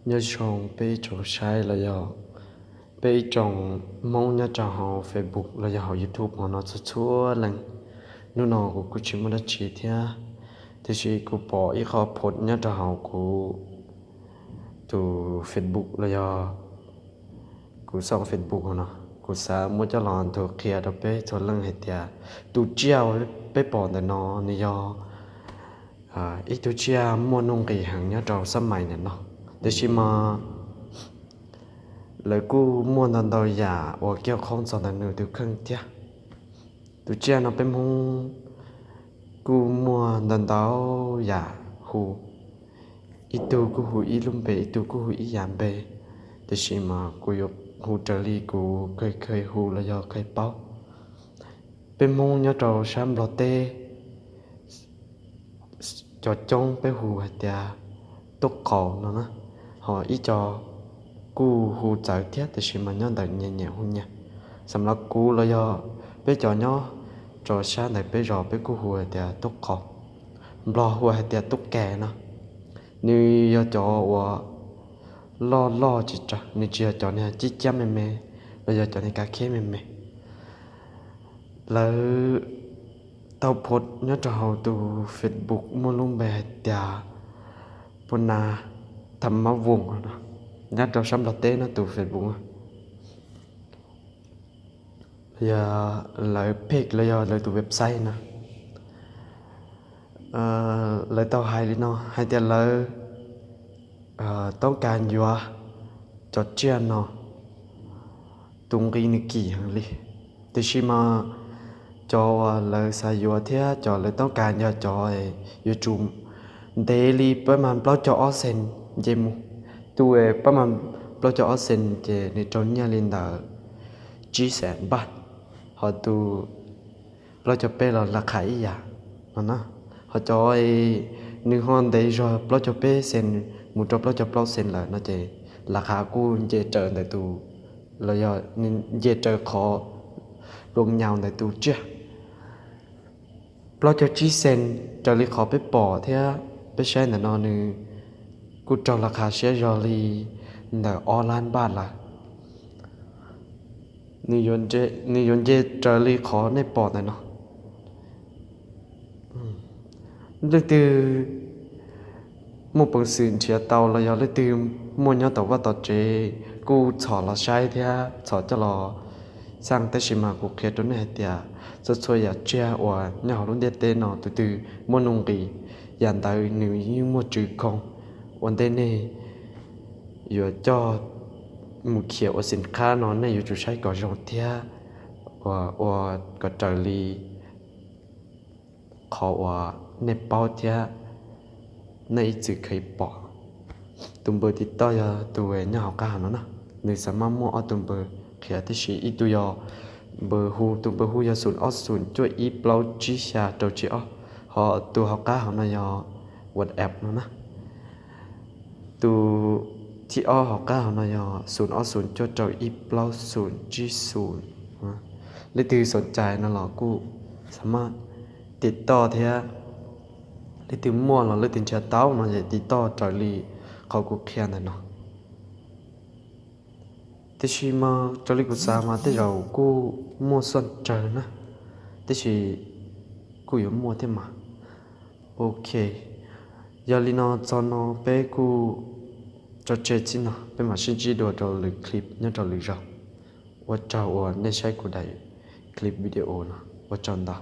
Nyob zoo peb ib tsoom saib los yog peb ib tsoom Hmoob nyob rau hauv Facebook los yog hauv YouTube hauv no txhua txhua leej. Hnub no kuv kuj tsis muaj dab tsi thiab, tiam sis kuv pom ib qho post nyob rau hauv kuv tus Facebook los yog kuv xov Facebook hauv no, kuv xav muab coj los nthuav qhia rau peb txhua leej hais tias tus tsiaj peb pom ntawm no nws yog ib tug tsiaj muaj nuj nqis heev nyob rau xab mais ntawm no, tiam sis mas lawv kuj muaj ntau ntau yam uas kuj qhoob txog ntawm nws tus kheej thiab. Tus tsiaj no peb Hmoob kuj muaj ntau ntau yam hu, ib tug kuj hu ib lub npe, ib tug kuj hu ib yam npe, tiam sis mas kuv yuav hu raws li kuv kheev kheev hu los yog kheev paub. Peb Hmoob nyob rau sab Nplog teb cov coob peb hu hais tias tub qaus no na, ho ib co kuj hu txawv thiab tiam sis mas nyob ntawm nyias nyias hu nyias. Xam los kuv los yog peb cov nyob rau sab ntawm peb zos peb kuj hu hais tias tub qaus, Nplog hu hais tias tub kas no. Nws yog cov uas loj loj tsis tsawg, nws tsis yog cov niag cib cab me me los yog cov niag kav kheb me me. Lawv tau post nyob rau hauv tus Facebook muaj lub npe hais tias Pus Nas Tham Mab Voos no, nyob rau sab Nplog teb no tus Facebook, yog lawv page los yog lawv tus website no. Lawv tau hais li no hais tias lawv toob kas yuav cov tsiaj no, tus nqi nws kim heev li, tiam sis mas cov uas lawv xav yuav thiab cov lawv toob kas yog cov yuav tsum ntev li pab mas plaub caug ob xees nce mus. Tus pab mas plaub caug ob xees ces nws rau nyiaj li ntawm tsib xees npaj, ho tus plaub caug peb los laj qha ib yam no na. Ho cov nws ho ntev zog plaub caug peb xees mus rau plaub caug plaub xees lawm no ces laj qha kuj nce raws ntawm tus, los yog nws nce raws qhov luas nyaus ntawm tus tsiaj. Plaub caug tsib xees raws li qhov peb pom thiab peb saib ntawm no nws kuj raug laj qha siab zog li ntawm ob lab npaj lawm. Nws yuav nce raws li qhov nej pom ntawm no. Leej twg muaj peev xwm nrhiav tau los yog leej twg muaj nyob tom vaj tom tsev kuj txhom los saib thiab txhom coj los xaj, tab sis mas kuv qhia rau nej hais tias txhua txhua yam tsiaj uas nyob hauv lub ntiaj teb no tus twg muaj nuj nqis, yam ntawd nws yeej muaj tswv khoom. Ua ntej nej yuav coj mus khiav ua xim qhab no nej yuav tsum saib kom zoo thiab ua kom raws li qhov uas nej paub thiab nej ib txwm kheev pom. Tus npawb TikTok yog tus nyob hauv qab hauv no na, nws xav mas muaj ob tug npawb qhia tib si, ib tug yog npawb hu, tus npawb hu yog xoom ob xoom cuaj ib plaub tsib xya rau tsib ob, ho tus hauv qab hauv no yog WhatsApp no na. Tus thib ob hauv qab hauv no yog xoom ob xoom cuaj rau ib plaub xoom tsib xoom. Leej twg xoom cai no los kuj xav mas TikTok thiab, leej twg muaj los leej twg nrhiav tau no ces TikTok raws li qhov kuv qhia ntawm no. Tiam sis mas raws li kuv xav mas tej zaum kuj muaj xuaj rawg na, tab sis kuj yuav muaj thiab mas. Ok, yog li no txog no peb kuj tso tseg txij no, peb mam sib ntsib dua rau lwm clip nyob rau lwm zaus. Ua tsaug uas nej saib kuv daim clip video no, ua tsaug ntau.